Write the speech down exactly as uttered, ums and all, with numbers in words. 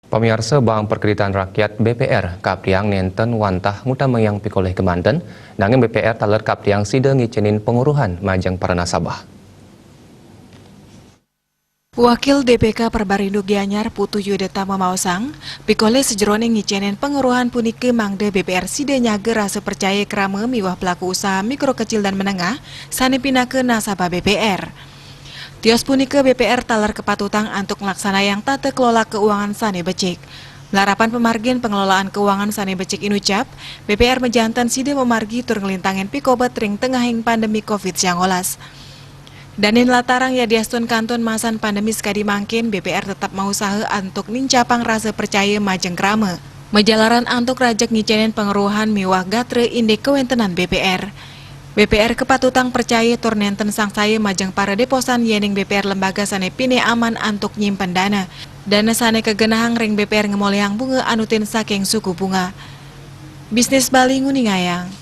Pamiarsa, Bank Perkreditan Rakyat, B P R, kapdiang nenten wantah ngutamayang pikolih ka manten, nanging B P R taler kapdiang sida ngicenin panguruhan majeng para nasabah. Wakil D P K Perbarindo Gianyar Putu Yudetama maosang, pikolih sajeroning ngicenin panguruhan punika mangda B P R sida nyaga rasa percaya krama miwah pelaku usaha mikro kecil dan menengah sane pinaka nasabah B P R. Tios punika B P R taler kapatutang antuk nglaksanayang tata kelola keuangan sane becik. Malarapan pamargin pengelolaan keuangan sane becik inucap, B P R majanten sida mamargi tur nglintangin pikobet ring tengahing pandemi covid sembilan belas. Dane nlatarang yadiastun kantun masan pandemi sakadi mangkin, B P R tetep mausaha antuk nincapang rasa percaya majeng krama. Majalaran antuk rajeg ngicenin panguruhan miwah gatra indik kawentenan B P R. B P R kapatutang percaya tur nenten sangsaya majeng para deposan yening B P R lembaga sane pinih aman antuk nyimpen dana. Dana sane kagenahang ring B P R ngemolihang bunga anutin saking suku bunga. Bisnis Bali nguningayang.